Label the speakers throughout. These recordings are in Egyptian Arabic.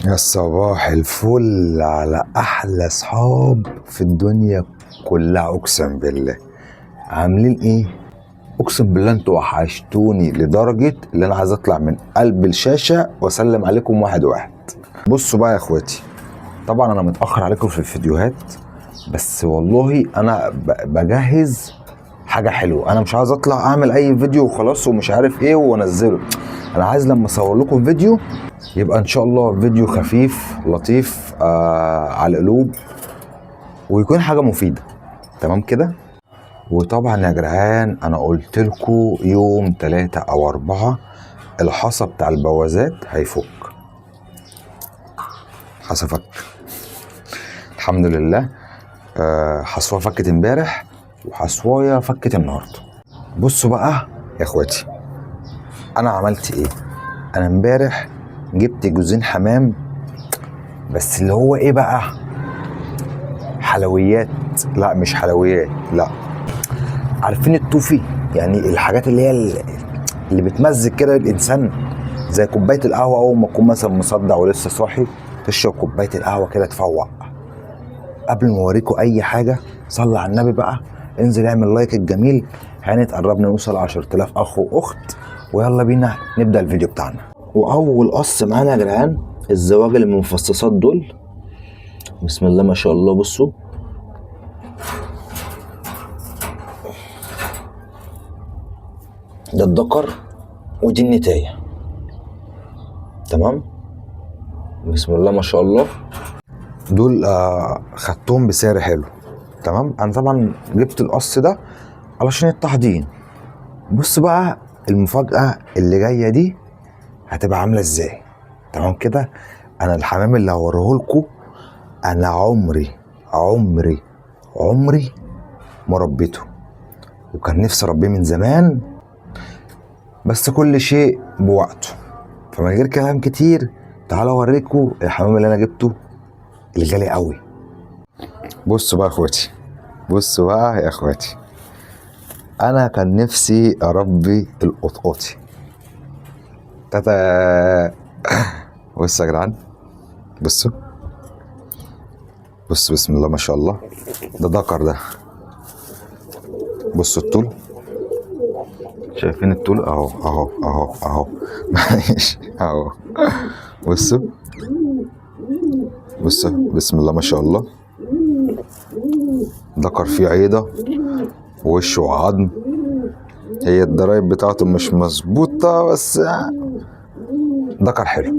Speaker 1: يا صباح الفل على احلى اصحاب في الدنيا كلها، اقسم بالله. عاملين ايه؟ اقسم بالله انتوا وحشتوني لدرجة اللي انا عايز اطلع من قلب الشاشة واسلم عليكم واحد واحد. بصوا بقى يا اخواتي، طبعا انا متاخر عليكم في الفيديوهات، بس والله انا بجهز حاجة حلوة. انا مش عايز اطلع اعمل اي فيديو وخلاص ومش عارف ايه وانزله. انا عايز لما اصور لكم فيديو يبقى ان شاء الله فيديو خفيف لطيف على القلوب، ويكون حاجة مفيدة. تمام كده؟ وطبعا يا جدعان انا قلت لكم يوم 3 او 4 الحصى بتاع البوازات هيفك. حصى فك الحمد لله. حصوه فكت امبارح وحصوايه فكت النهارده. بصوا بقى يا اخواتي انا عملت ايه. انا امبارح جبت جوزين حمام، بس اللي هو ايه بقى، حلويات. لا مش حلويات، لا، عارفين التوفي، يعني الحاجات اللي هي اللي بتمزج كده الانسان، زي كوباية القهوة اول ما تكون مثلا مصدع ولسه صاحي تشرب كوباية القهوة كده تفوق. قبل ما اوريكم اي حاجة صلي على النبي بقى، انزل اعمل لايك الجميل. هنتقربنا نوصل 10,000 اخ واخت، ويلا بينا نبدا الفيديو بتاعنا. واول قص معانا يا جدعان الزواجل المفصصات دول، بسم الله ما شاء الله. بصوا ده الذكر ودي النتايه، تمام، بسم الله ما شاء الله. دول خدتهم بسعر حلو. تمام، انا طبعا جبت القص ده علشان التحضين. بص بقى المفاجأة اللي جاية دي هتبقى عاملة ازاي. تمام كده، انا الحمام اللي هوريهولكوا انا عمري عمري عمري ما ربيته، وكان نفسي اربيه من زمان، بس كل شيء بوقته. فمن غير كلام كتير تعالوا اوريكم الحمام اللي انا جبته الغالي قوي. بصوا بقى يا اخواتي، بصوا بقى يا اخواتي، انا كان نفسي اربي القطقطي. تاتا. بصوا يا جدعان، بصوا بصوا، بسم الله ما شاء الله، ده ذكر ده. بصوا الطول، شايفين الطول؟ اهو اهو اهو اهو، معلش اهو. بصوا بصوا، بسم الله ما شاء الله، ذكر فيه عيضة ووشه عظم. هي الضرايب بتاعته مش مظبوطة، بس ذكر حلو.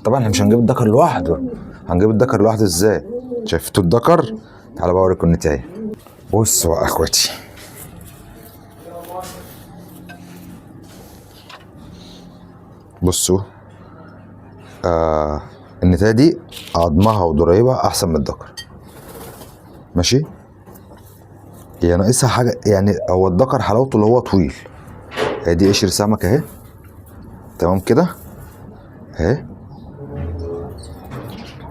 Speaker 1: طبعا احنا مش هنجيب الذكر لوحده، هنجيب الذكر لوحده ازاي؟ شفتوا الذكر؟ تعالوا بقى اوريكم النتاية. بصوا بقى اخواتي، بصوا النتاية دي عظمها وضرايبها احسن من الذكر، ماشي؟ هي ناقصها حاجة، يعني هو الذكر حلاوته اللي هو طويل. هي دي قشر سمك اهي، تمام كده اهي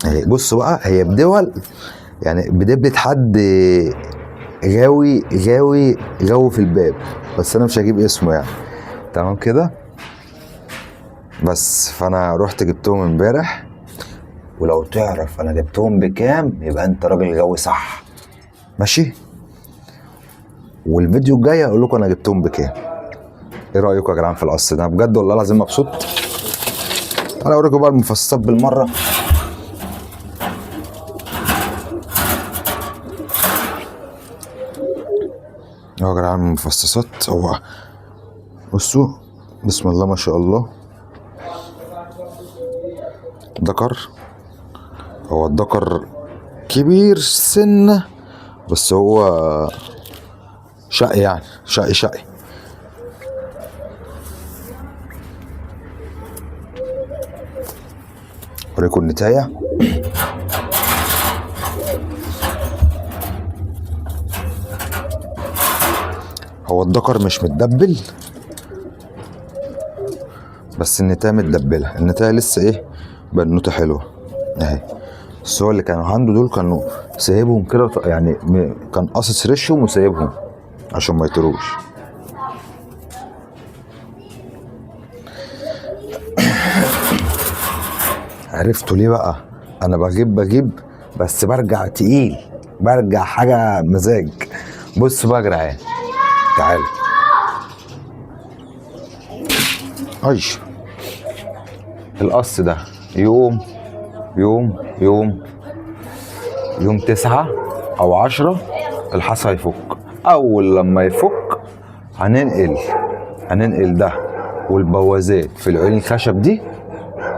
Speaker 1: اهي. بصوا بقى، هي بدول يعني بدبلة حد غاوي غاوي غاوي في الباب، بس انا مش هجيب اسمه يعني. تمام كده؟ بس فانا رحت جبتهم امبارح، ولو تعرف انا جبتهم بكام يبقى انت راجل غاوي صح، ماشي؟ والفيديو الجاي هقول لكم انا جبتهم بكام. ايه رايكم يا جدعان في القص ده؟ بجد والله العظيم مبسوط. تعالوا اوريكم بقى المفصلات بالمرة. اهو يا جدعان المفصصات، هو بصوا بسم الله ما شاء الله، ذكر. هو الذكر كبير سنة، بس هو شقي يعني، شقي شقي. اوريكم النتاية. هو الذكر مش متدبل، بس النتاية متدبلة. النتاية لسه ايه، بنوتة حلوة اهي. بس هو اللي كانوا عنده دول كانوا سايبهم كده، يعني كان قاصص ريشهم وسايبهم عشان ما يطيروش. عرفتوا ليه بقى انا بغيب بس برجع تقيل، برجع حاجة مزاج. بصوا بقى يا جدعان، تعالوا. ايش القص ده؟ يوم يوم يوم يوم 9 او 10 الحصى هيفك. اول لما يفك هننقل ده والبوازات في العيون الخشب دي،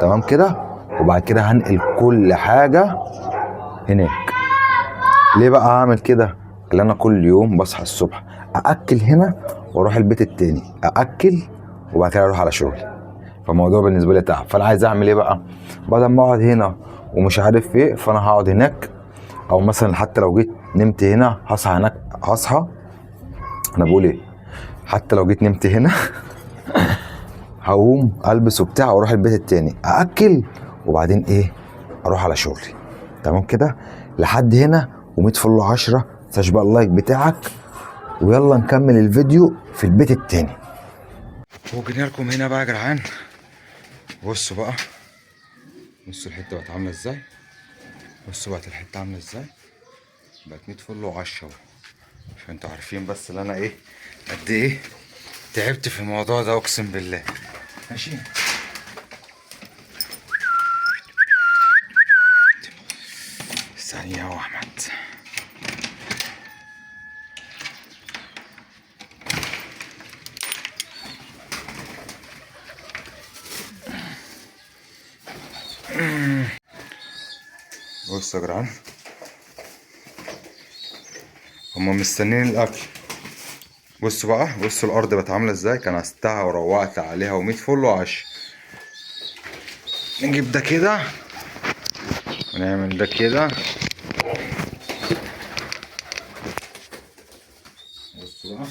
Speaker 1: تمام كده. وبعد كده هنقل كل حاجة هناك. ليه بقى هعمل كده؟ اللي انا كل يوم بصحى الصبح ااكل هنا واروح البيت التاني ااكل، وبعد كده اروح على شغلي. فالموضوع بالنسبة لي تعب. فانا عايز اعمل ايه بقى؟ بدل ما اقعد هنا ومش عارف ايه، فانا هقعد هناك، او مثلا حتى لو جيت نمت هنا هصحى هناك، هصحى. انا بقول ايه؟ حتى لو جيت نمت هنا هقوم البس وبتاع واروح البيت التاني ااكل، وبعدين ايه؟ اروح على شغلي. تمام كده لحد هنا. ومية فل 10، متنساش بقى ال like بتاعك، ويلا نكمل الفيديو في البيت التاني. وجينا لكم هنا بقى يا جدعان. بصوا بقى، بصوا الحتة بقت عامله ازاي، بصوا بقت الحتة عامله ازاي، بقت 100 فل و10 عشان انتوا عارفين بس اللي انا ايه قد ايه تعبت في الموضوع ده، اقسم بالله. ماشي، ثانية يا احمد. بصوا يا جدعان، هما مستنيين الاكل. بصوا بقى، بصوا الارض بقت عامله ازاي، كنستها وروقت عليها ومية فل وعشرة. نجيب ده كده ونعمل ده كده. بصوا بقى،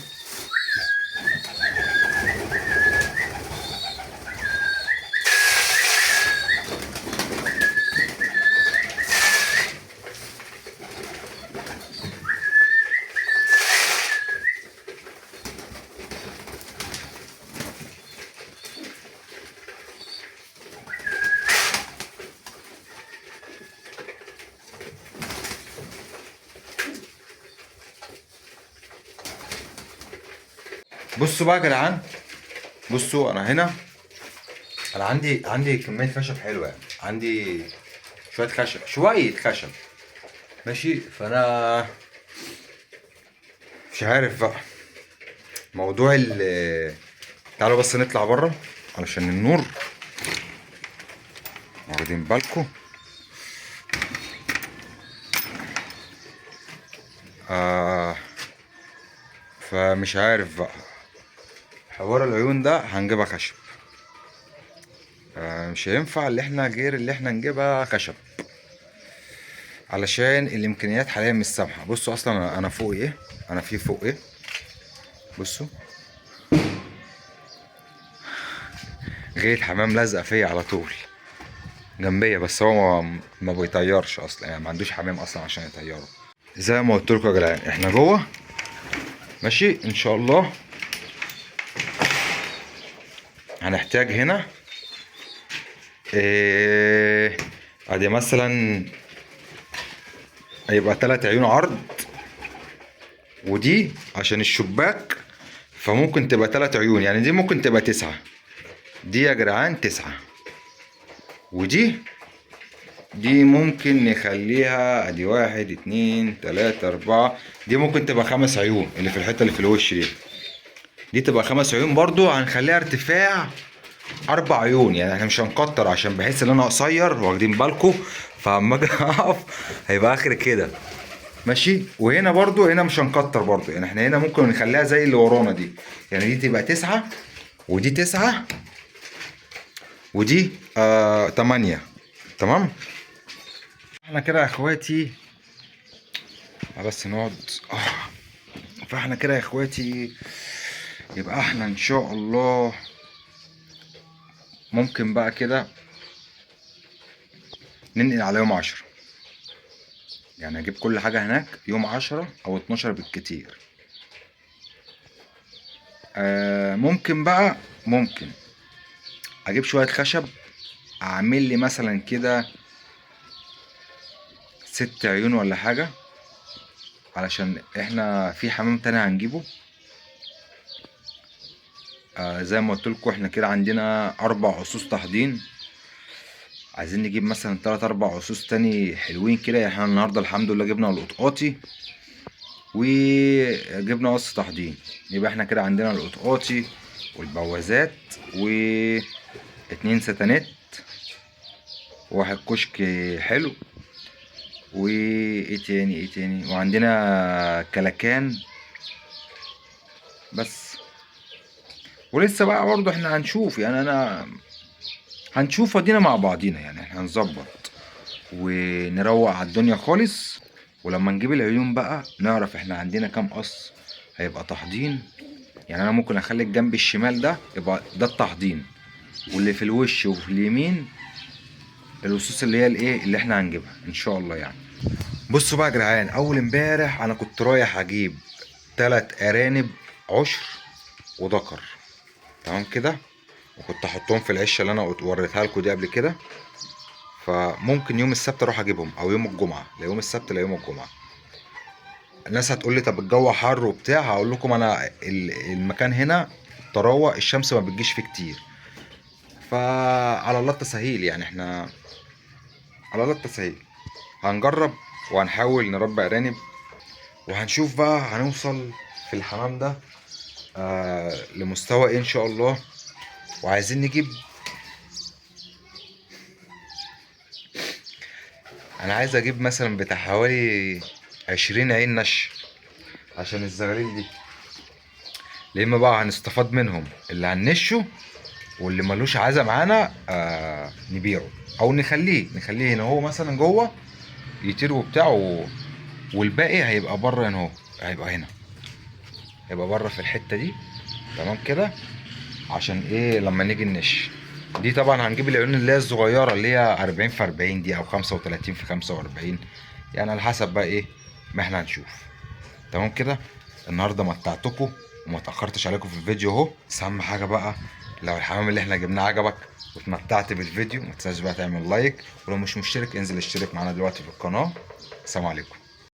Speaker 1: بصوا بقى يا جدعان، بصوا انا هنا، انا عندي كمية خشب حلوة يعني، عندي شوية خشب، شوية خشب ماشي. فانا مش عارف بقى موضوع ال، تعالوا بس نطلع بره علشان النور، واخدين بالكم. فمش عارف بقى حوار العيون ده هنجيبها خشب، مش هينفع اللي احنا غير اللي احنا نجيبها خشب علشان الامكانيات حاليا مش سامحه. بصوا اصلا انا فوق ايه، انا في فوق ايه، بصوا غير حمام لازقه فيا على طول جنبية، بس هو ما بيطيرش اصلا، يعني ما عندوش حمام اصلا عشان يطيره. زي ما قلت لكم يا جدعان احنا جوه ماشي. ان شاء الله هنحتاج هنا إيه، ادي مثلا هيبقى 3 عيون عرض، ودي عشان الشباك فممكن تبقى 3 عيون، يعني دي ممكن تبقى 9، دي يا جدعان 9، ودي ممكن نخليها ادي 1 2 3 4، دي ممكن تبقى 5 عيون اللي في الحتة اللي في الوش دي، دي تبقى 5 عيون برضو. هنخليها ارتفاع 4 عيون، يعني احنا مش هنكتر عشان بحس ان انا قصير، واخدين بالكم، فاما اجي اقف هيبقى اخر كده ماشي. وهنا برضو هنا مش هنكتر برضو، يعني احنا هنا ممكن نخليها زي اللي ورانا دي، يعني دي تبقى 9 ودي 9 ودي 8. تمام احنا كده يا اخواتي، بس نقعد. فاحنا كده يا اخواتي يبقى احنا ان شاء الله ممكن بقى كده ننقل على يوم 10، يعني اجيب كل حاجة هناك يوم 10 او 12 بالكتير. ممكن بقى، ممكن اجيب شوية خشب اعمل لي مثلا كده 6 عيون ولا حاجة، علشان احنا في حمام تاني هنجيبه. زي ما قلت لكم احنا كده عندنا 4 عصوص تحضين، عايزين نجيب مثلا 3 4 عصوص تاني حلوين كده. يعني احنا النهارده الحمد لله جبنا القطقاطي وجبنا قص تحضين، يبقى احنا كده عندنا القطقاطي والبوازات و2 ستانات وواحد كشك حلو، وايه تاني، ايه تاني، وعندنا كلكان بس. ولسه بقى برضه احنا هنشوف، يعني انا هنشوف ادينا مع بعضينا، يعني احنا هنظبط ونروق على الدنيا خالص. ولما نجيب العيون بقى نعرف احنا عندنا كام قص هيبقى تحضين. يعني انا ممكن اخلي الجنب الشمال ده يبقى ده التحضين، واللي في الوش وفي اليمين الوصوص اللي هي الايه اللي احنا هنجيبها ان شاء الله. يعني بصوا بقى يا جدعان، اول امبارح انا كنت رايح اجيب 3 ارانب عشر وذكر، تمام كده، وكنت احطهم في العشه اللي انا وريتها لكم دي قبل كده. فممكن يوم السبت اروح اجيبهم او يوم الجمعة، لا يوم السبت لا يوم الجمعة. الناس هتقول لي طب الجو حر وبتاع، هقول لكم انا المكان هنا طراوه، الشمس ما بتجيش فيه كتير، فعلى الله التسهيل. يعني احنا على الله التسهيل هنجرب وهنحاول نربي ارانب، وهنشوف بقى هنوصل في الحمام ده لمستوى ايه ان شاء الله. وعايزين نجيب، انا عايز اجيب مثلا بتاع حوالي 20 عين نش عشان الزغاليل دي، لان بقى هنستفاد منهم اللي هننشه واللي ملوش عازة معانا نبيعه او نخليه هنا هو مثلا جوه يطير وبتاع، والباقي هيبقى بره هنا، هو هيبقى هنا، هيبقى بره في الحتة دي، تمام كده. عشان ايه؟ لما نيجي ننش دي طبعا هنجيب العيون اللي هي الصغيرة اللي هي 40 في 40 دي او 35 في 45، يعني على حسب بقى ايه ما احنا هنشوف، تمام كده. النهارده متعتكم وما اتاخرتش عليكم في الفيديو اهو. بس اهم حاجة بقى لو الحمام اللي احنا جبناه عجبك واتمتعت بالفيديو ما تنساش بقى تعمل لايك، ولو مش مشترك انزل اشترك معانا دلوقتي في القناة. السلام عليكم.